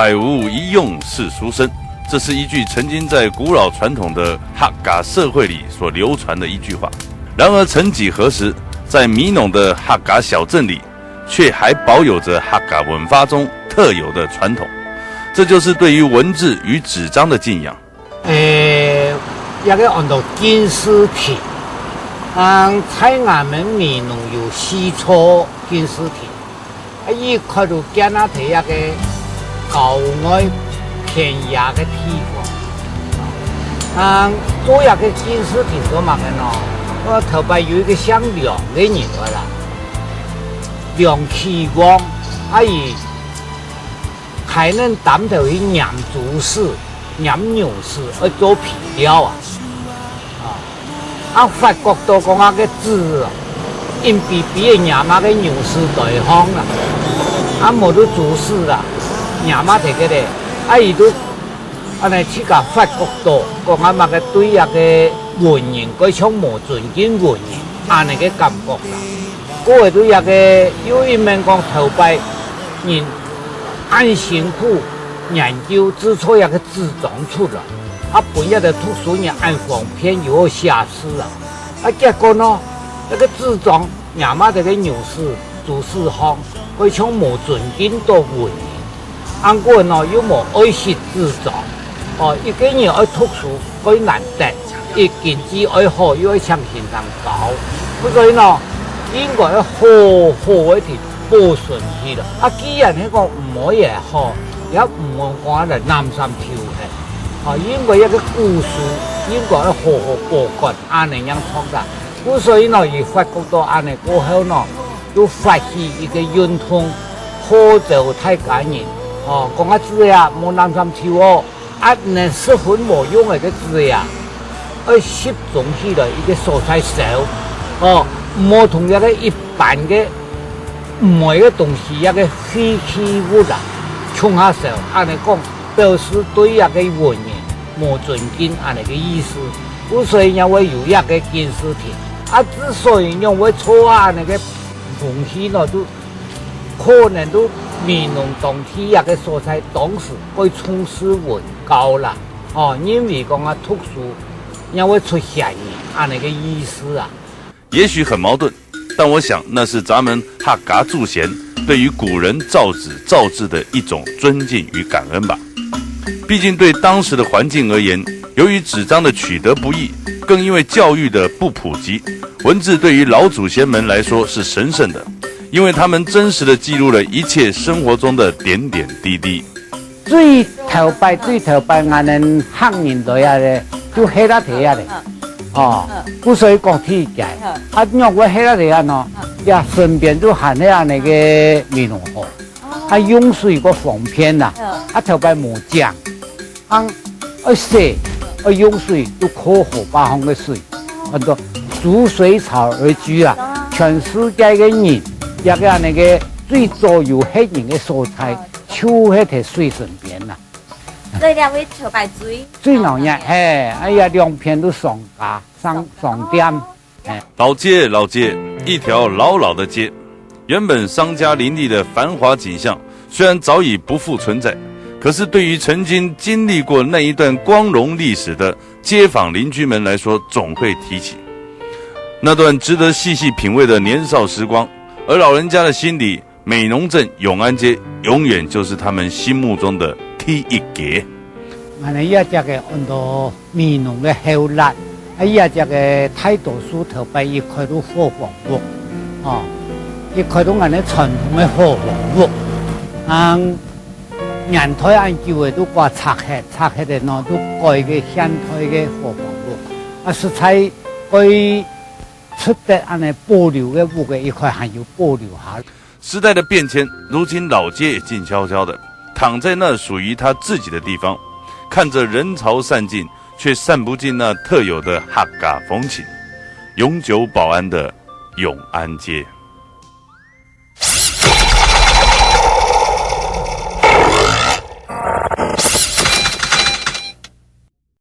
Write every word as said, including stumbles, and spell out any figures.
愛屋及烏，是書生。這是一句曾經在古老傳統的客家社會裡所流傳的一句話。然而，曾幾何時，在美濃的客家小鎮裡，卻還保有著客家文化中特有的傳統，這就是對於文字與紙張的敬仰。 誒，這个安到敬字亭，啊，在𠊎等美濃有四座敬字亭，啊，一開就建啊在這个郊外偏野个地方。啊，做這个敬字亭做麼个呢？呃，頭擺有一个姓梁个人來啦，梁啟旺，啊，佢 開恁擔頭去拈豬屎、拈牛屎，愛做肥料啊。啊，啊，發覺到講啊，該紙啊，硬斃斃个，拈啊該牛屎袋項啊，啊，無就豬屎啊，拈啊忒个咧，啊，佢就恁呢自家發覺到，講啊麼个對這个文人，蓋像無尊敬文人，恁呢个感覺啦。過後對這个又一面講頭擺人 恁辛苦研究製作這个紙張出來，啊，分這个讀書人恁方便又好寫字啊。啊，結果呢，這个紙張拈啊在該牛屎、豬屎項，蓋像無尊敬到文人。恁過呢，又無愛惜紙張。哦，一个人愛讀書， 蓋難得，佢經濟愛好，又愛請先生教。故所以呢，應該愛好好个去保存起來。啊，既然係講毋愛也好，也毋好講來濫糝丟忒。啊，應該這个古書應該愛好好保管，恁呢正著啦。故所以呢，佢發覺到恁呢過後呢，就發起一个運動，號召大家人，哦，講啊，紙啊，莫濫糝丟哦， 恁呢十分無用个該紙啊，愛集中起來一个所在燒，哦，毋好同這个一般个毋愛个東西，這个廢棄物啊，共下燒，恁呢講，表示對這个文人無尊敬恁呢个意思。故所以正會有這个敬字亭。啊，之所以仰會做恁呢个東西呢，就 可能就美濃當地這个所在，當時蓋重視文教啦，哦，認為講啊讀書，正會出閒人，恁呢个意思啊。也許很矛盾，但我想那是咱們客家祖先對於古人造紙造字的一種尊敬與感恩吧。畢竟對當時的環境而言，由於紙張的取得不易，更因為教育的不普及，文字對於老祖先們來說是神聖的，因為它們真實地記錄了一切生活中的點點滴滴。最頭擺，最頭擺，𠊎等客人來啊咧，就歇啊在啊咧。哦，故所以講起个，啊，仰會歇啊在啊呢？這身邊就還係恁呢个美濃河，啊，用水較方便啦。啊，頭擺無井，啊，愛洗，愛用水，就靠河壩項个水，安到逐水草而居啊。全世界个人，這个恁呢个最早有歇人个所在， 就係在水身邊啦。所以這位頭擺最最鬧熱，鬧熱。嘿，哎呀，兩片都商家、商，商店，嘿。老街，老街，一條老老的街。原本商家林立的繁華景象，雖然早已不復存在，可是對於曾經經歷過那一段光榮歷史的街坊鄰居們來說，總會提起那段值得細細品味的年少時光。而老人家的心裡， 美濃鎮永安街永遠就是他們心目中的第一街。恁呢這隻个安到美濃个後欄，啊，這隻个大多數頭擺一開就伙房屋，哦，一開就恁呢傳統个伙房屋。啊，年代恁久个都掛拆忒，拆忒个呢，都改个現代个伙房屋。啊，實在改出得恁呢保留个屋个一開還有保留下來。 時代的變遷，如今老街也靜悄悄的，躺在那屬於它自己的地方，看著人潮散盡，卻散不盡那特有的客家風情。永久保安的永安街。